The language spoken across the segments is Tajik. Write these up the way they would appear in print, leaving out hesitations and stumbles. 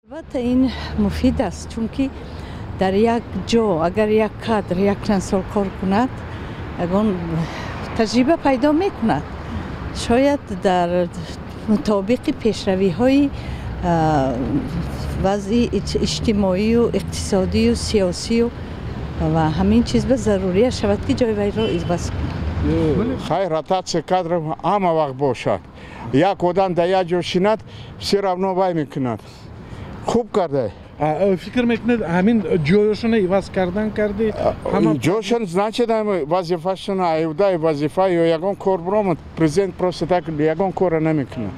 Албатта, ин муфид аст, чунки дар як ҷо агар як кадр як чанд сол кор кунад, ягон таҷриба пайдо мекунад. Шояд дар мутобиқи пешравиҳои вазъи иҷтимоию иқтисодию сиёсию ва ҳамин чиз ба зарурия шавад, ки ҷои вайро иваз кунад. Хай, ротатсия кадров ҳама вақт бошад. Як одам дар як ҷо шинад, все равно вай мекунад. Хуб карда. Фикр мекунед, ҳамин ҷоёшона иваз кардан карди? Ҷошон, значит, вазифашон аюдаи вазифа ё ягон кор биромад. Президент просто так ягон корро намекунад.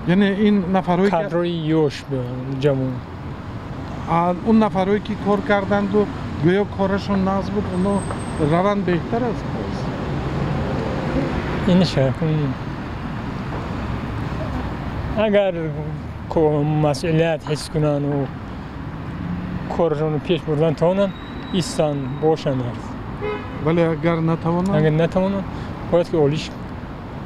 Яъне ин нафарҳое Кадрои ёш, ҷавон. Он нафарҳое, ки кор карданду гӯё корашон нағз буд, оно раванд, беҳтар аст. Ин агар масъулият ҳис кунанду корашонро пеш бурдан тавонанд, истанд, бошанд. Вале агар натавонанд? Агар натавонанд, бояд ки олиш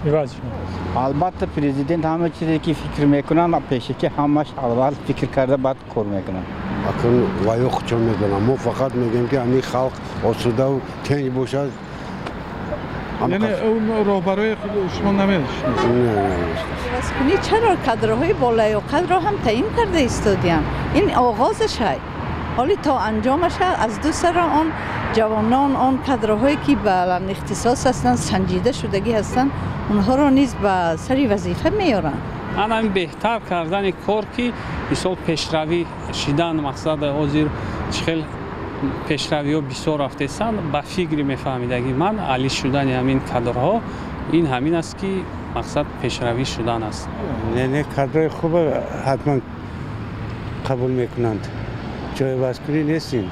иваз шавад. Албатта, президент ҳама чизе, ки фикр мекунам, пешакӣ ҳамаш аввал фикр карда, баъд кор мекунам. Акун ваё худшон медонам. Мо фақат мегӯем, ки ҳамин халқ осудаву тинҷ бошад. Яъне он роҳбарои шумо намешиносед? Ивазкунӣ чаро? Кадрҳои болаёқатро ҳам таъин карда истодиям. Ин оғозашай, ҳоли то анҷомаша аз ду сара он ҷавонон, он кадрҳое, ки баланд ихтисос ҳастанд, санҷида шудагӣ ҳастанд, онҳоро низ ба сари вазифа меоранд. Ҳамин беҳтар кардани кор, ки мисол пешравӣ шидан мақсад. Ҳозир чӣ хел пешравиҳо бисёр рафтесанд, ба фикри мефаҳмидагӣ ман, али шудани ҳамин кадрҳо ин ҳамин аст, ки мақсад пешравӣ шудан аст. Не, кадрҳои хуба ҳатман қабул мекунанд. Ҷойивазкунӣ нест ин.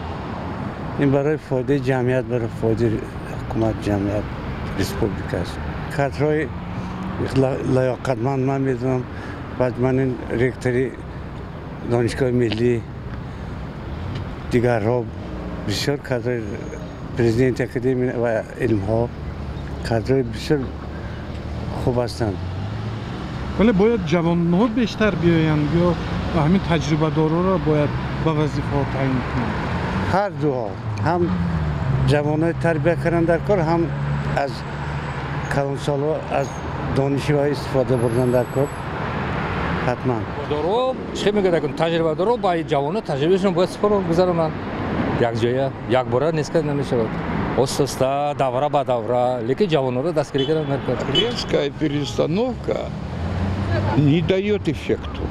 Ин барои фоидаи ҷамъият, барои фоидаи ҳукумат, ҷамъият, республика аст. Кадрҳои лаёқатманд ман медонам. Баъд ман ин ректори Донишгоҳи миллӣ, дигарҳо, бисёр кадрҳои президенти Академия ва илмҳо, кадрҳои бисёр хуб ҳастанд. Вале бояд ҷавонҳо бештар биёянд ё ҳамин таҷрибадороро бояд ба вазифаҳо таъин кунанд? Ҳар дуҳо: ҳам ҷавонҳои тарбия кардан дар кор, ҳам аз калонсолҳо, аз донишиҳо истифода бурдан дар кор ҳатман. Доро чӣ мегӯяд, таҷрибадоро ба ҷавоно таҷрибаашон бояд супоро гузаронанд якҷоя. Якбора нест намешавад, оста, давра ба давра, лекин ҷавонҳоро дастгирӣ кардан дар кор. Резкая перестановка не дает эффекту.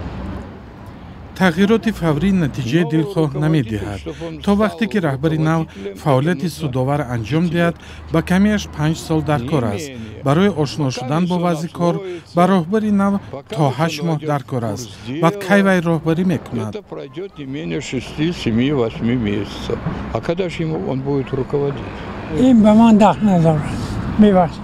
Тағйироти фаврӣ натиҷаи дилхоҳ намедиҳад. То вақте ки раҳбари нав фаъолияти судовар анҷом диҳад, ба камиаш 5 сол дар кор аст. Барои ошно шудан бо вазъи кор ба роҳбари нав то 8 моҳ дар кор аст. Баъд кай вай роҳбарӣ мекунад? Пройдет не менее 6, 7, 8 месяцев. А когда же ему он будет руководить? Ин ба ман дахл надорад, мебахшед.